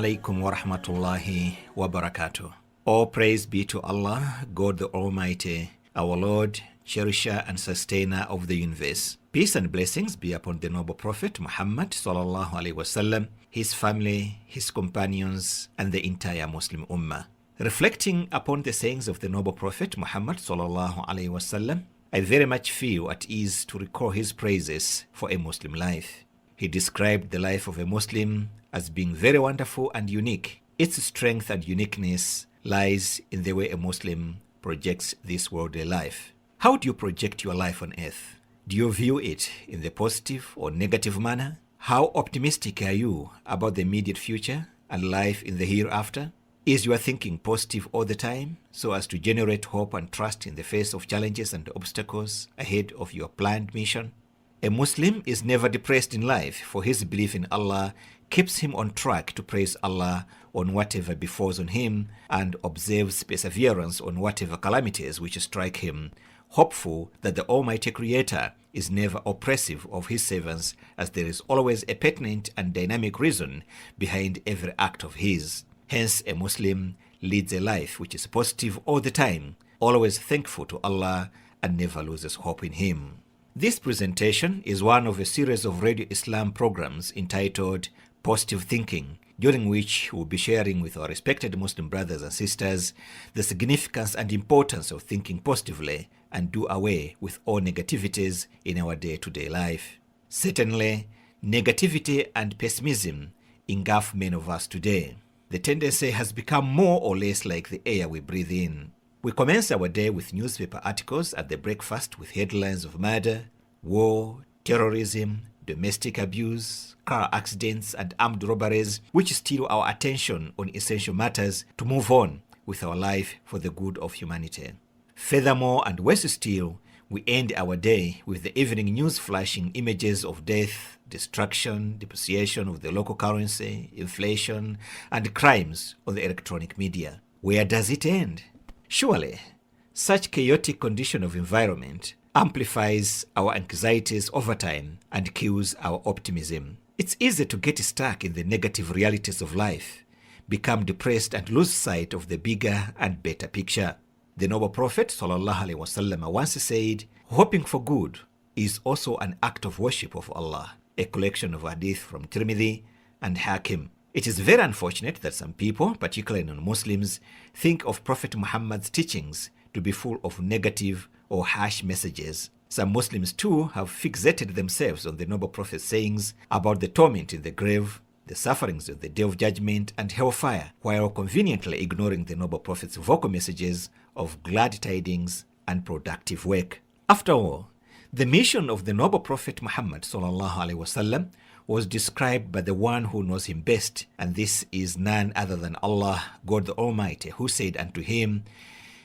Alaikum wa rahmatullahi wa barakatuh. All praise be to Allah, God the Almighty, our Lord, cherisher and sustainer of the universe. Peace and blessings be upon the noble Prophet Muhammad sallallahu alaihi wasallam, his family, his companions, and the entire Muslim Ummah. Reflecting upon the sayings of the noble Prophet Muhammad sallallahu alaihi wasallam, I very much feel at ease to recall his praises for a Muslim life. He described the life of a Muslim as being very wonderful and unique. Its strength and uniqueness lies in the way a Muslim projects this worldly life. How do you project your life on earth? Do you view it in the positive or negative manner? How optimistic are you about the immediate future and life in the hereafter? Is your thinking positive all the time so as to generate hope and trust in the face of challenges and obstacles ahead of your planned mission? A Muslim is never depressed in life, for his belief in Allah keeps him on track to praise Allah on whatever befalls on him and observes perseverance on whatever calamities which strike him, hopeful that the Almighty Creator is never oppressive of his servants, as there is always a pertinent and dynamic reason behind every act of his. Hence, a Muslim leads a life which is positive all the time, always thankful to Allah, and never loses hope in Him. This presentation is one of a series of Radio Islam programs entitled Positive Thinking, during which we'll be sharing with our respected Muslim brothers and sisters the significance and importance of thinking positively and do away with all negativities in our day-to-day life. Certainly, negativity and pessimism engulf many of us today. The tendency has become more or less like the air we breathe in. We commence our day with newspaper articles at the breakfast with headlines of murder, war, terrorism, domestic abuse, car accidents, and armed robberies, which steal our attention on essential matters to move on with our life for the good of humanity. Furthermore, and worse still, we end our day with the evening news flashing images of death, destruction, depreciation of the local currency, inflation, and crimes on the electronic media. Where does it end? Surely, such chaotic condition of environment amplifies our anxieties over time and kills our optimism. It's easy to get stuck in the negative realities of life, become depressed, and lose sight of the bigger and better picture. The noble Prophet ﷺ once said, "Hoping for good is also an act of worship of Allah," a collection of hadith from Tirmidhi and Hakim. It is very unfortunate that some people, particularly non-Muslims, think of Prophet Muhammad's teachings to be full of negative or harsh messages. Some Muslims too have fixated themselves on the noble Prophet's sayings about the torment in the grave, the sufferings of the day of judgment, and hellfire, while conveniently ignoring the noble Prophet's vocal messages of glad tidings and productive work. After all, the mission of the noble Prophet Muhammad ﷺ was described by the one who knows him best, and this is none other than Allah, God the Almighty, who said unto him,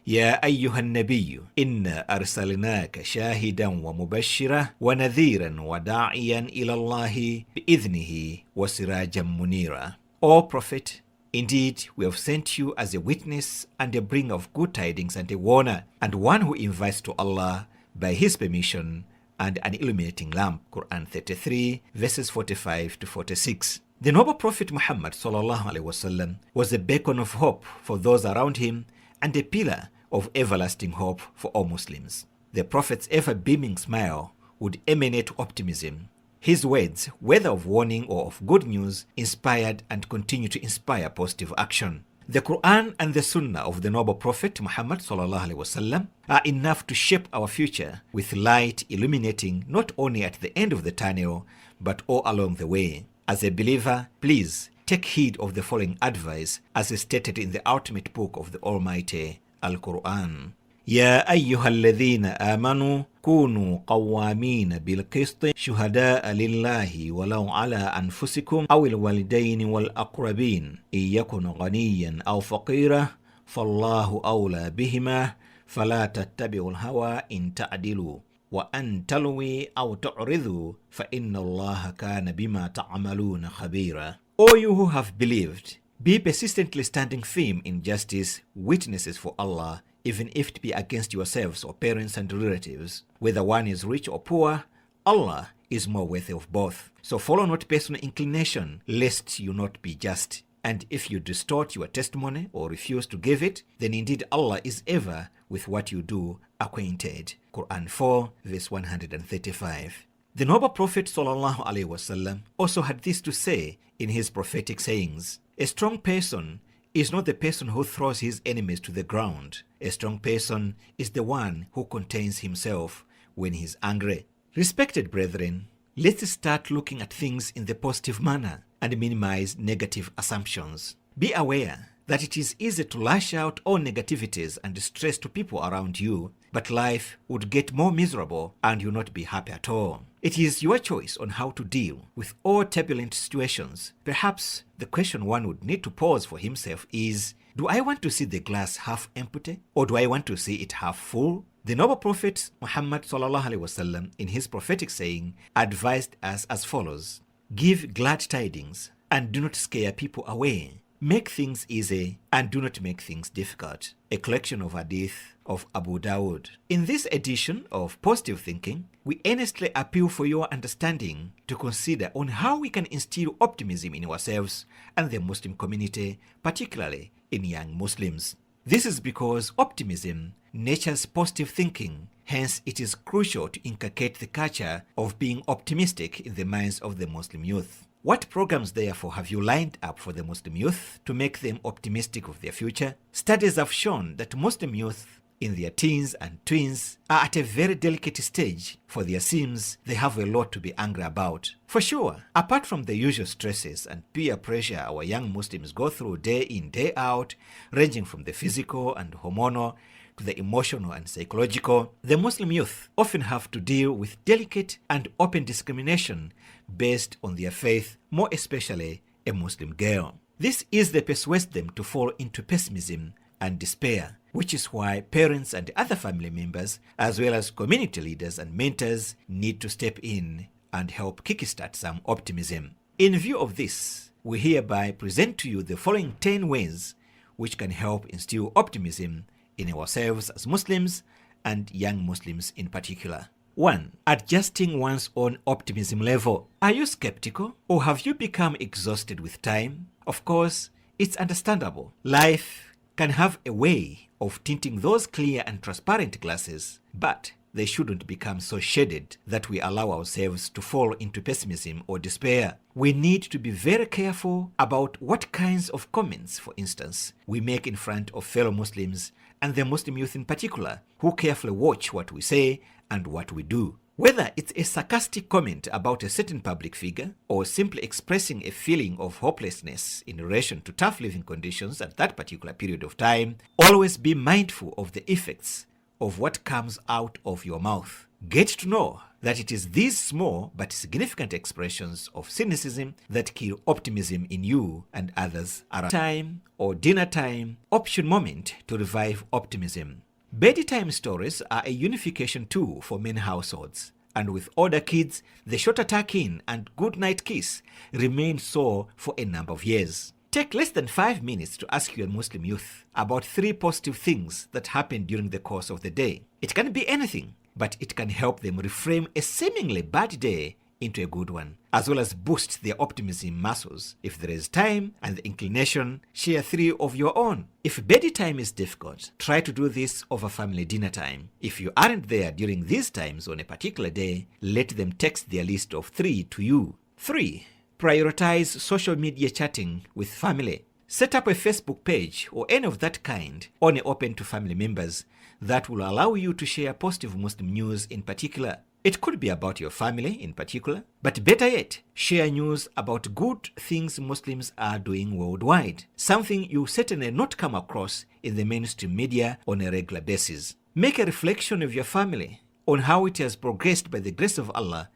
"Ya ayyuhan nabiyyu, inna arsalnaka shahidan wa mubashiran wa nadhiran wa da'iyan ila Allahi bi'idhnihi wa sirajan munira." O Prophet, indeed we have sent you as a witness and a bringer of good tidings and a warner, and one who invites to Allah by His permission, and an illuminating lamp. Quran 33 verses 45 to 46. The noble Prophet Muhammad ﷺ was a beacon of hope for those around him and a pillar of everlasting hope for all Muslims. The Prophet's ever-beaming smile would emanate optimism. His words, whether of warning or of good news, inspired and continue to inspire positive action. The Quran and the Sunnah of the noble Prophet Muhammad ﷺ are enough to shape our future, with light illuminating not only at the end of the tunnel, but all along the way. As a believer, please take heed of the following advice as stated in the ultimate book of the Almighty, Al-Quran. يا أيها الذين آمنوا كونوا قوامين بالقسط شهداء لله ولو على أنفسكم أو الوالدين والأقربين إن يكن غنيا أو فقيرا فالله أولى بهما فلا تتبعوا الهوى إن تعدلوا وأن تلوي أو تعرضوا فإن الله كان بما تعملون خبيرا. O you who have believed, be persistently standing firm in justice, witnesses for Allah, even if it be against yourselves or parents and relatives. Whether one is rich or poor, Allah is more worthy of both. So follow not personal inclination, lest you not be just. And if you distort your testimony or refuse to give it, then indeed Allah is ever with what you do acquainted. Quran 4 verse 135. The noble Prophet ﷺ also had this to say in his prophetic sayings: a strong person is not the person who throws his enemies to the ground. A strong person is the one who contains himself when he is angry. Respected brethren, let's start looking at things in the positive manner and minimize negative assumptions. Be aware that it is easy to lash out all negativities and stress to people around you, but life would get more miserable and you'll not be happy at all. It is your choice on how to deal with all turbulent situations. Perhaps the question one would need to pose for himself is, do I want to see the glass half empty, or do I want to see it half full? The noble Prophet Muhammad ﷺ in his prophetic saying advised us as follows: give glad tidings and do not scare people away. Make things easy and do not make things difficult. A collection of hadith of Abu Dawud. In this edition of Positive Thinking, we earnestly appeal for your understanding to consider on how we can instill optimism in ourselves and the Muslim community, particularly in young Muslims. This is because optimism nurtures positive thinking. Hence, it is crucial to inculcate the culture of being optimistic in the minds of the Muslim youth. What programs, therefore, have you lined up for the Muslim youth to make them optimistic of their future? Studies have shown that Muslim youth in their teens and tweens are at a very delicate stage. For their sins, they have a lot to be angry about. For sure, apart from the usual stresses and peer pressure our young Muslims go through day in, day out, ranging from the physical and hormonal to the emotional and psychological, the Muslim youth often have to deal with delicate and open discrimination based on their faith, more especially a Muslim girl. This easily persuades them to fall into pessimism and despair, which is why parents and other family members, as well as community leaders and mentors, need to step in and help kickstart some optimism. In view of this, we hereby present to you the following 10 ways which can help instill optimism in ourselves as Muslims and young Muslims in particular. 1. Adjusting one's own optimism level. Are you skeptical, or have you become exhausted with time? Of course, it's understandable. Life can have a way of tinting those clear and transparent glasses, but they shouldn't become so shaded that we allow ourselves to fall into pessimism or despair. We need to be very careful about what kinds of comments, for instance, we make in front of fellow Muslims and the Muslim youth in particular, who carefully watch what we say and what we do. Whether it's a sarcastic comment about a certain public figure or simply expressing a feeling of hopelessness in relation to tough living conditions at that particular period of time, always be mindful of the effects of what comes out of your mouth. Get to know that it is these small but significant expressions of cynicism that kill optimism in you and others around. Time or dinner time, option moment to revive optimism. Bedtime stories are a unification tool for many households, and with older kids, the shorter tuck-in and good night kiss remain so for a number of years. Take less than 5 minutes to ask your Muslim youth about 3 positive things that happened during the course of the day. It can be anything, but it can help them reframe a seemingly bad day into a good one, as well as boost their optimism muscles. If there is time and the inclination, share 3 of your own. If bedtime is difficult, try to do this over family dinner time. If you aren't there during these times on a particular day, let them text their list of 3 to you. 3. Prioritize social media chatting with family. Set up a Facebook page or any of that kind, only open to family members, that will allow you to share positive Muslim news in particular. It could be about your family in particular, but better yet, share news about good things Muslims are doing worldwide, something you certainly not come across in the mainstream media on a regular basis. Make a reflection of your family on how it has progressed by the grace of Allah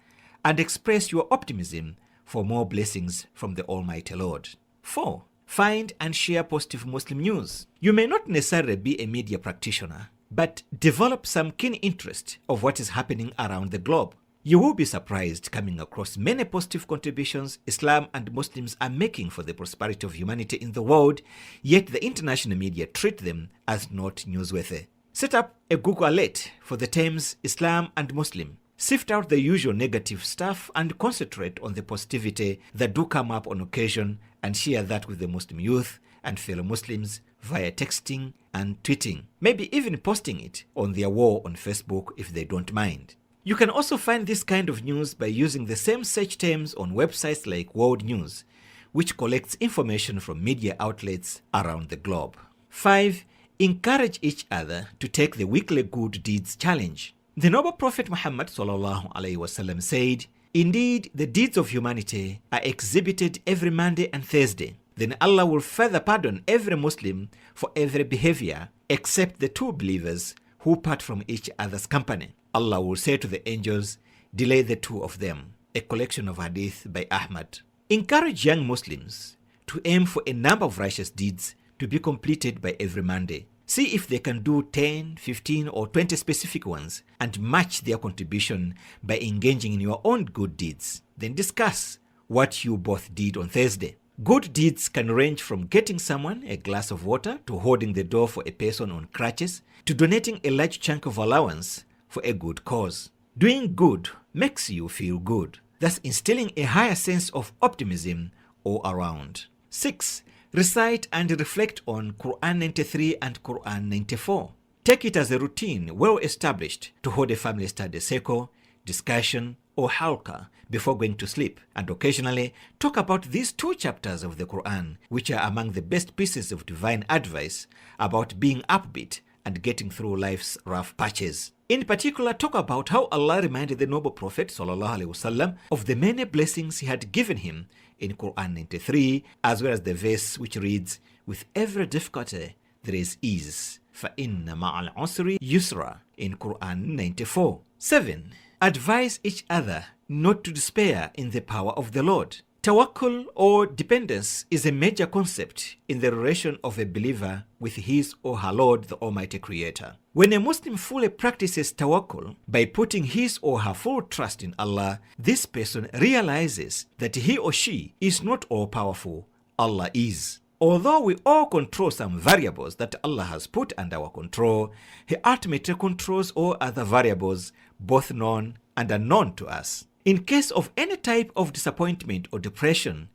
and express your optimism for more blessings from the Almighty Lord. 4. Find and share positive Muslim news. You may not necessarily be a media practitioner, but develop some keen interest of what is happening around the globe. You will be surprised coming across many positive contributions Islam and Muslims are making for the prosperity of humanity in the world, yet the international media treat them as not newsworthy. Set up a Google alert for the terms Islam and Muslim. Sift out the usual negative stuff and concentrate on the positivity that do come up on occasion and share that with the Muslim youth and fellow Muslims via texting and tweeting, maybe even posting it on their wall on Facebook if they don't mind. You can also find this kind of news by using the same search terms on websites like World News, which collects information from media outlets around the globe. 5. Encourage each other to take the weekly good deeds challenge. The noble Prophet Muhammad ﷺ said, "Indeed, the deeds of humanity are exhibited every Monday and Thursday. Then Allah will further pardon every Muslim for every behavior except the two believers who part from each other's company. Allah will say to the angels, delay the two of them." A collection of hadith by Ahmad. Encourage young Muslims to aim for a number of righteous deeds to be completed by every Monday. See if they can do 10, 15 or 20 specific ones and match their contribution by engaging in your own good deeds. Then discuss what you both did on Thursday. Good deeds can range from getting someone a glass of water to holding the door for a person on crutches to donating a large chunk of allowance for a good cause. Doing good makes you feel good, thus instilling a higher sense of optimism all around. 6. Recite and reflect on Quran 93 and Quran 94. Take it as a routine well established to hold a family study circle, discussion, or halqa before going to sleep, and occasionally talk about these two chapters of the Quran, which are among the best pieces of divine advice about being upbeat and getting through life's rough patches. In particular, talk about how Allah reminded the noble Prophet ﷺ of the many blessings he had given him in Quran 93, as well as the verse which reads, "With every difficulty there is ease. فَإِنَّ مَعَ الْعُسْرِ يُسْرًا" in Quran 94. 7. Advise each other not to despair in the power of the Lord. Tawakkul or dependence is a major concept in the relation of a believer with his or her Lord, the Almighty Creator. When a Muslim fully practices tawakkul by putting his or her full trust in Allah, this person realizes that he or she is not all-powerful, Allah is. Although we all control some variables that Allah has put under our control, He ultimately controls all other variables, both known and unknown to us. In case of any type of disappointment or depression,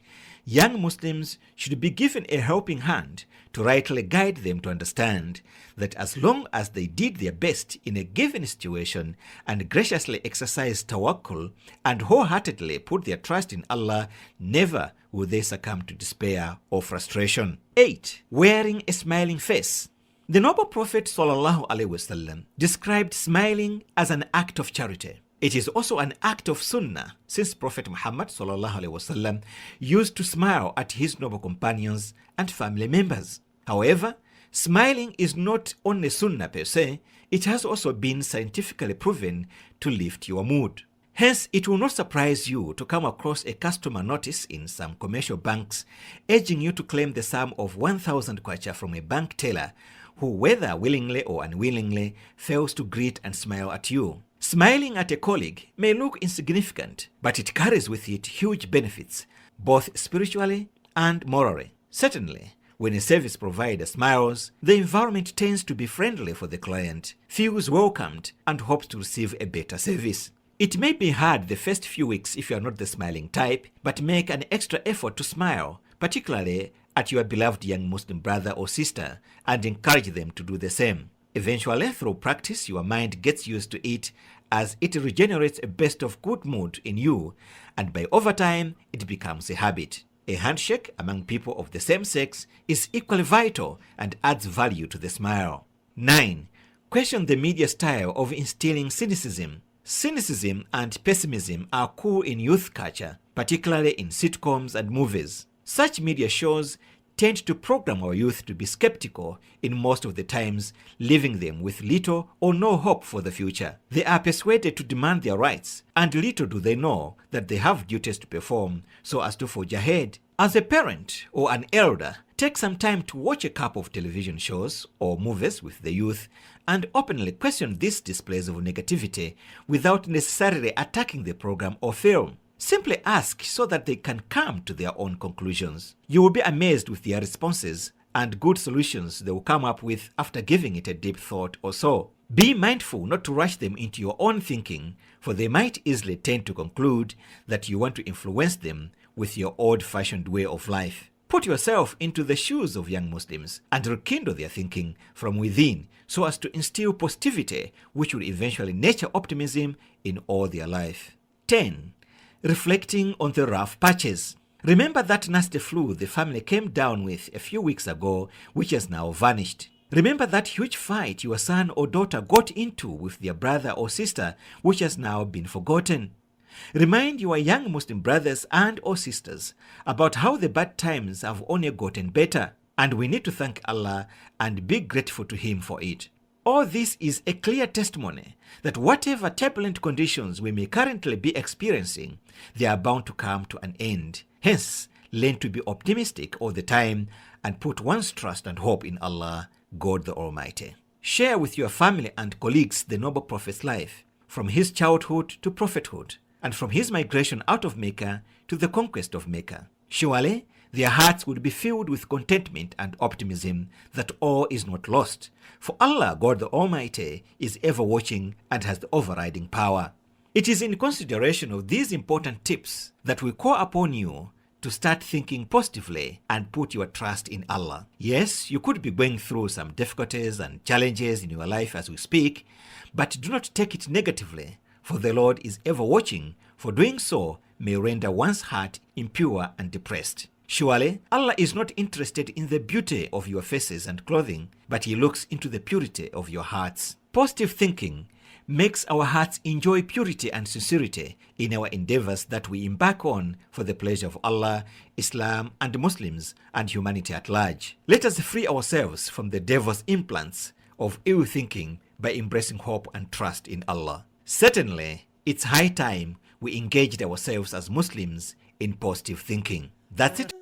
young Muslims should be given a helping hand to rightly guide them to understand that as long as they did their best in a given situation and graciously exercised tawakkul and wholeheartedly put their trust in Allah, never will they succumb to despair or frustration. 8. Wearing a smiling face. The noble Prophet ﷺ described smiling as an act of charity. It is also an act of sunnah, since Prophet Muhammad ﷺ used to smile at his noble companions and family members. However, smiling is not only sunnah per se, it has also been scientifically proven to lift your mood. Hence, it will not surprise you to come across a customer notice in some commercial banks urging you to claim the sum of 1,000 kwacha from a bank teller who, whether willingly or unwillingly, fails to greet and smile at you. Smiling at a colleague may look insignificant, but it carries with it huge benefits, both spiritually and morally. Certainly, when a service provider smiles, the environment tends to be friendly for the client, feels welcomed, and hopes to receive a better service. It may be hard the first few weeks if you are not the smiling type, but make an extra effort to smile, particularly at your beloved young Muslim brother or sister, and encourage them to do the same. Eventually, through practice, your mind gets used to it as it regenerates a burst of good mood in you, and by overtime, it becomes a habit. A handshake among people of the same sex is equally vital and adds value to the smile. 9. Question the media style of instilling cynicism. Cynicism and pessimism are cool in youth culture, particularly in sitcoms and movies. Such media shows tend to program our youth to be skeptical in most of the times, leaving them with little or no hope for the future. They are persuaded to demand their rights, and little do they know that they have duties to perform so as to forge ahead. As a parent or an elder, take some time to watch a couple of television shows or movies with the youth and openly question these displays of negativity without necessarily attacking the program or film. Simply ask so that they can come to their own conclusions. You will be amazed with their responses and good solutions they will come up with after giving it a deep thought or so. Be mindful not to rush them into your own thinking, for they might easily tend to conclude that you want to influence them with your old-fashioned way of life. Put yourself into the shoes of young Muslims and rekindle their thinking from within so as to instill positivity, which will eventually nurture optimism in all their life. 10. Reflecting on the rough patches. Remember that nasty flu the family came down with a few weeks ago, which has now vanished. Remember that huge fight your son or daughter got into with their brother or sister, which has now been forgotten. Remind your young Muslim brothers and or sisters about how the bad times have only gotten better, and we need to thank Allah and be grateful to Him for it. All this is a clear testimony that whatever turbulent conditions we may currently be experiencing, they are bound to come to an end. Hence, learn to be optimistic all the time and put one's trust and hope in Allah, God the Almighty. Share with your family and colleagues the noble Prophet's life, from his childhood to prophethood, and from his migration out of Mecca to the conquest of Mecca. Surely, their hearts would be filled with contentment and optimism that all is not lost, for Allah, God the Almighty, is ever watching and has the overriding power. It is in consideration of these important tips that we call upon you to start thinking positively and put your trust in Allah. Yes, you could be going through some difficulties and challenges in your life as we speak, but do not take it negatively, for the Lord is ever watching, for doing so may render one's heart impure and depressed. Surely, Allah is not interested in the beauty of your faces and clothing, but He looks into the purity of your hearts. Positive thinking makes our hearts enjoy purity and sincerity in our endeavors that we embark on for the pleasure of Allah, Islam, and Muslims, and humanity at large. Let us free ourselves from the devil's implants of ill thinking by embracing hope and trust in Allah. Certainly, it's high time we engaged ourselves as Muslims in positive thinking. That's it.